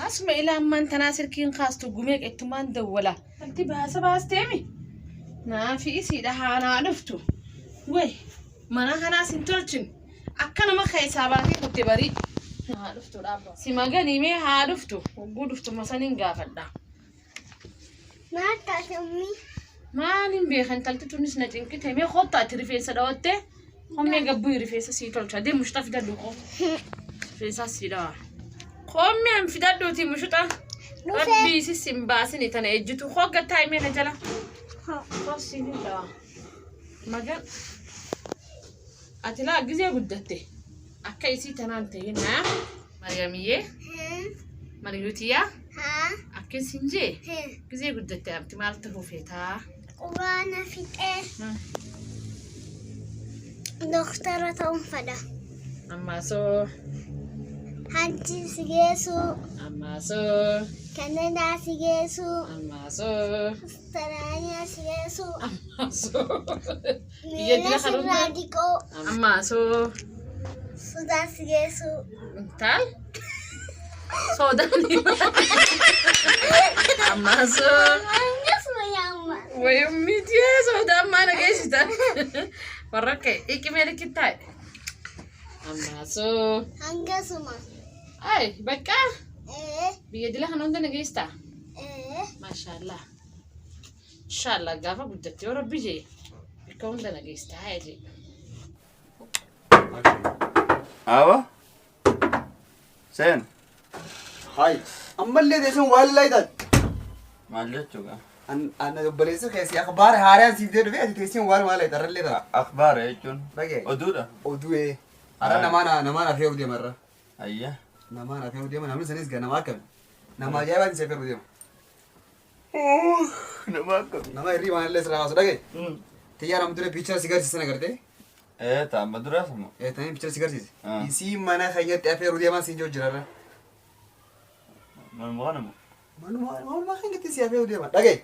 Asuma ilaa ammaan tanaa silkiin kaastu gumee qettumaan dawwala. Intalti baasa baasteemi. Naafi isiidha haanaa dhuftu. Way mana kanaas hin tolchin. Akka nama keessaa baatee kutte barii. Haa dhuftu dhaabba. Si maganii mee haa dhuftu. Hogguu dhuftu masaniin gaafadha. Maal taate ummii? Maaliin beeka intalti tunis na cinqite mee kottu ati rifeensa dhawattee hommee gabbuu rifeensa sii tolcha deem mushuxa fidadhu koo rifeensaa sii dhawa kommee an fidadhuuti mushuxa rabbii si sin baasini tana ejjitu koo gattaa himee na jala koo siin hin dhawa magan ati laa gizee guddatte akka isii tanaan ta'in haa Mariyamiyyee Mariyuutiyyaa akkin sin jee gizee guddatte abti maal ta'uu feetaa? Quraana fixee doktara ta'uun fedha. Ammaa soo Hajji si geessuu, ammaa soo Kanadaa si geessuu, ammaa soo Austraaliyaa si geessuu, ammaa soo biyya miila dila sirraa harunta dhiquu, ammaa soo Sudaan si geessuu. intal soodaan ammaa soo Akkasuma yaamma. wayummiitiyee soodaan maana geessita warra akka iqimee likkittaa ammaa soo Hangasuma. ay bakka Ee, biyya dila kana hunda na geessita ee. maashaallah inshaallah gaafa guddatte yoo rabbi jee bakka hunda na geessita haa jee Awa. Seen. Hai. Ammallee teessan waan laayitan. Maal jechuudha? An obboleessa keessi akhbaara haaraan siif dee dhufe ati teessin waan waan laayitan irrallee ta'a. Akhbaara jechuun. Dhagee. Oduudha. Oduu ee. Har'a namaan namaan afeeruu deema irra. Ayya. Namaan afeeruu deema namni sanis gaa nama akkami. Nama ajaa'ibaan si afeeruu deema. Nama akkami. Nama hirrii waan illee sirraa kaasu dhagee. Xiyyaara amma dura piichara si garsiisan agartee. Ee ta'a duraas immoo. Ee tanii piichara si garsiise. Ah. Isii mana keenyatti afeeruu deemaan siin jiru jira irra. Manuma kana moo? Manuma manuma keenyatti si afeeruu deema dhagee.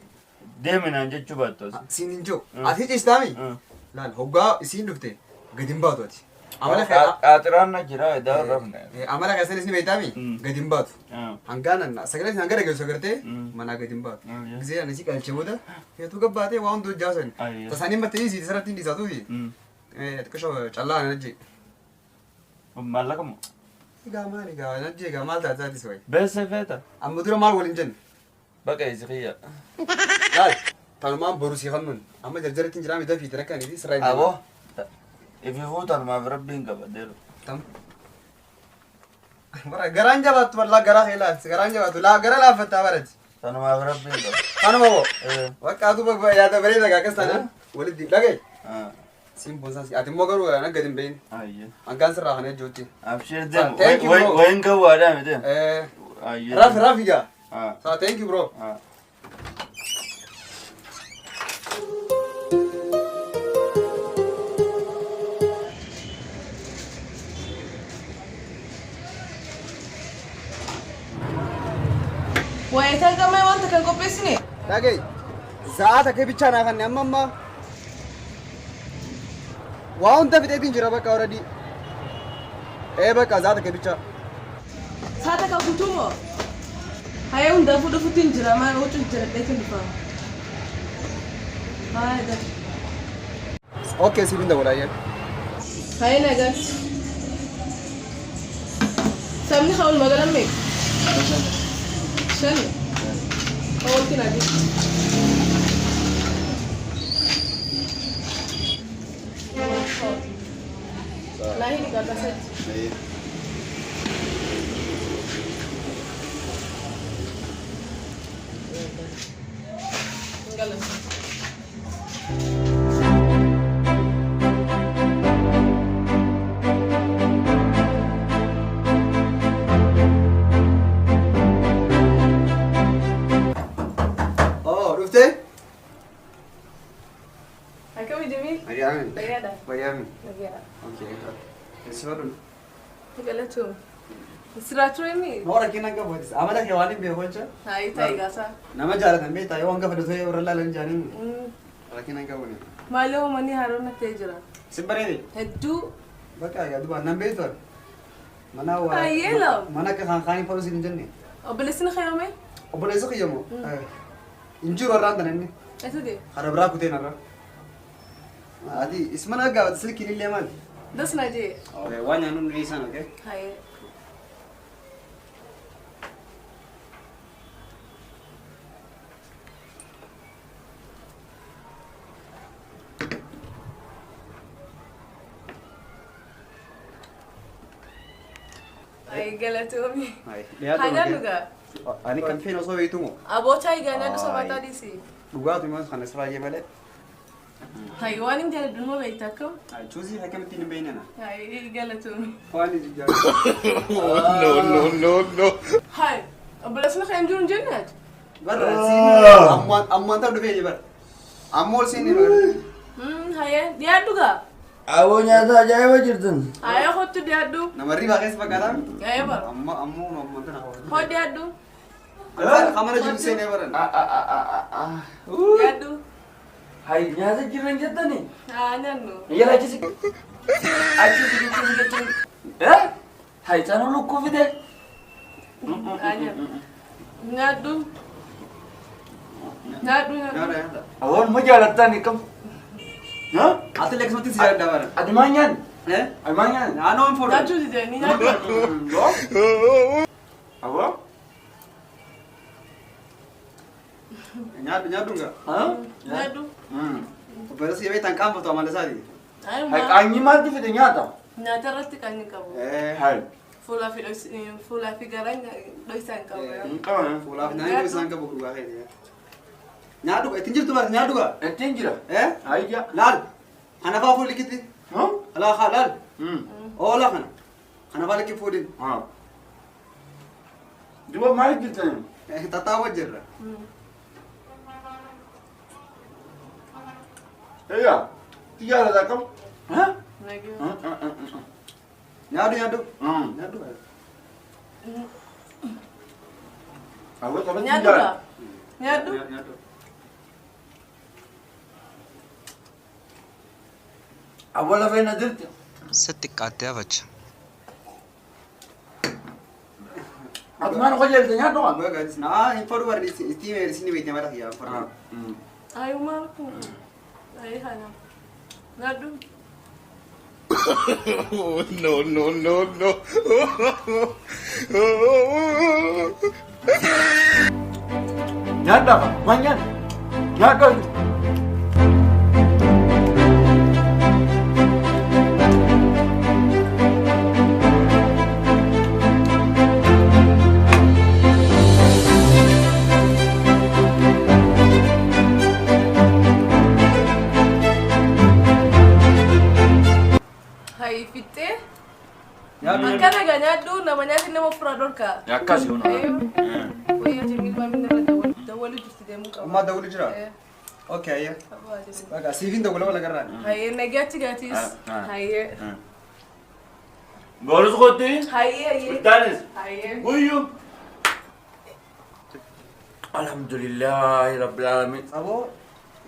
Deeminaan jechuu baattu as. Siin hin jiru. Mm. Ati ciistaami. Mm. Laal hoggaa isiin dhufte gadi hin baatu ati. Amala kee Qaaxiraan na jira edaa rafne. Amala keessan isin beektaami Mm. gadi hin baatu. Hangaan anna sagalee isin hanga dhageessu agartee Mm. manaa gadi hin baatu. Mm, yeah. Gisee ani si qalchee booda feetuu gabbaatee waan hundi hojjaasan. Ayya. Tasaanii mattee isiiti sarratti hin dhiisaatuufi. Xiqqishoo callaa ana jee. Maallaqa moo? Egaa maal egaa ana jee egaa maal taate taatis wayi. Beessa feeta? Amma dura maal waliin jenne? Baqa isi kiyya. Laal tanumaan boru si kannuun amma jarjaratti hin jiraami dafii tan akka aniiti sirraa hin Aboo. Ifi fuutan maaf rabbiin qaba deelu. Tam. Bara garaan jabaattu bal'aa garaa kee laal garaan jabaattu laa gara laaffattaa barati. Tanumaaf rabbiin qaba. Kanuma boo. Ee. Bakka duuba yaada bareeda gaa akkas taanaan walitti dhagaye. Ah. Siin boonsaa si ati immoo garuu ana gadi hin bahin. Ayya. Hangaan sirraa kana ejjootti. Abshir deemu. Thank you, bro. Wayin gawwaadhaa miti. Eh. Ayya. Rafi rafi gaa. Ah. Saa thank you bro. Ah. Wayitaan qammee wanta kan qopheessine. Dhagaye. Za'aa takka bichaa naa kanne amma amma. Waa hunda fixeetiin jira bakka already. Ee bakka za'aa takka bichaa. Saata kan guutuu moo? Hayee hundaafuu dhufuutti hin jira maal huccuu jijjiiradheetiin dhufa. Haaya gal. Okay siif hin dabala ayyee. Hayee nagaatti. Sabni haa walumaa galan meeqa? Shani. Oolti nadi. Naa hidhi kakasatti. Galan. Oh dhuftee? Akkami Jamiil? Wayyaamin. Fayyaadha. Wayyaamin. Nagaadha. Okay. Eessifadhu. Galatoom. Siraa ture mi? Moora kina qabu amala kee waan hin beeku jecha. Hayi ta'i gaasaa. Nama jaalatan beektaa yoo hanga fedhe ta'e warra laalan jaaniin rakkina hin qabu ni. Maaloo manni haaroon natti jira. Si bareede. Hedduu. Bakka egaa duba nan beektu ani. Mana waa Ayyee law. mana akka kan kaanii fadhu siin hin jenne. Obboleessi ni kayoome? Obboleessi kiyya moo? Hin jiru har'aan tana inni. Eessa deema? Kara biraa kuteen har'a. Ati isuma na gaafate silkiin illee maali? Das na jee. Okay, waan nyaannu nu dhiisan, okay? Hayee. Ay galatoomi. Ay, Haa nyaannu gaa. Ani kan feene osoo beektu moo? Aboo chaayi gaa nyaannu sobataa dhiisi. Dhugaatu immoo kana sirraa jee malee. Hayi waan hin jaaladhu numa beekta akkam? Ay, chuusii akkamittiin hin beekne na. Hayi galatoomi. Waan hin jaalladhu. No, no, no, no. Hayi obboleessi kan hin jiru hin jenne ati? Barra siin ammaan ammaan ta'u dhufee bara. Amma ol siin bara. Hayee dhiyaadhu gaa. Aboo nyaata ajaa'iba jirtan. Hayee kottu dhiyaadhu. Namarri baa keessa fakkaataa? Hayee bara. Amma ammoo ammaan tana hawwatu. Hoo dhiyaadhu. Kamara jiru seenee baran. Dhiyaadhu. Hay nyaata jiran jettani. Haa nyaannu. Yala achi siqi. Achi siqi achi siqi achi siqi. Eh? Hay tanu lukkuu fide. Haa nyaannu. Nyaadhu. Nyaadhu nyaadhu. Nyaata nyaata. Aboon ma jaalattan akkam? Ha? Ati leeksumatti si jaalladha bara. Ati maal nyaanni? Eh? Ati maal nyaanni? Naannoo hin fuudhan. Nyaachuu didee ni nyaadhu. Aboo? Nyaadhu nyaadhu nga. Ha? Nyaadhu. Obboleessi yoo beektan qaanfatu amala isaati. Hayi Hay maa. qaanyii maaltu fide nyaata? Nyaata irratti qaanyi qabu. Eh. Hay. Fuulaa fi fuulaa fi garaan dho'isaa hin qabu. Hin qaban. Fuulaaf nyaanni isaan qabu dhugaa keeti. Nyaadhu ittiin jirtu bara nyaadhu gaa. Ittiin jira. Eh? Hayya. Laal. Kana faa fuudhi likitti. Ha? Alaa haa laal. Oola kana. Kana faa likki fuudhin. Ha. Duba maal jirtan? Tattaawwa jirra. Eeyaa. Si jaalata akkam? Ha? Nagee. Nyaadhu nyaadhu. Nyaadhu. Aboo taphatti Nyaadhu jaalata. gaa. Nyaadhu. Nyaadhu. Aboo lafee na jirti. Sitti xiqqaattee hafacha. Ati maal qajeelte nyaadhu gaa? Dhugaa gaadis naa hin fodhu barri ittiin isin beekne mala yaa fodhu. Hayi maal kun? Hayi haa nyaadhu. No, no, no, no. Nyaadhaa fa? Maal nyaanni? Nyaadhu. Hayi fixee. Nyaadhu. Akkana gaa nyaadhu nama nyaati nama ofirraa dhorka. Akkasi kun. Wayyaa Jamiil maamilli irra dawwalu jirti deemuu qaba. Ammaa dawwalu jira? Eh. Okay ayya. Aboo Jamiil. Baga siifin dawwala wala garraan. Hayyee nagaatti gaatiis. Hayyee. Boris kotti. Hayyee hayyee. Sultaanis. Hayyee. Guyyu. Alhamdulillahi rabbil alamin. Aboo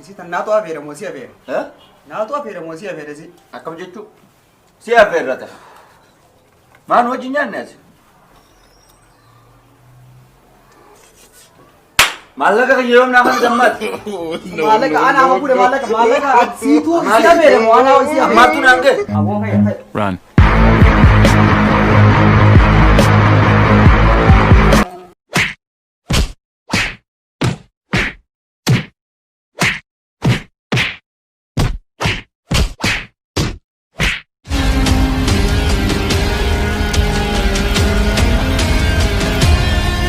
isii tan naatu afeera moo si afeera? Eh? Naatu afeera moo si afeera si? Akkam jechuu? Si afeerrata. Maan hojii nyaanne asi? Maallaqa kan yeroo naa kana dammaati. Maallaqa ana amma fuudhe maallaqa maallaqa siituu si afeera moo ana si afeera? Ammaatu naan ga'e. Aboo hayya hayya. Run.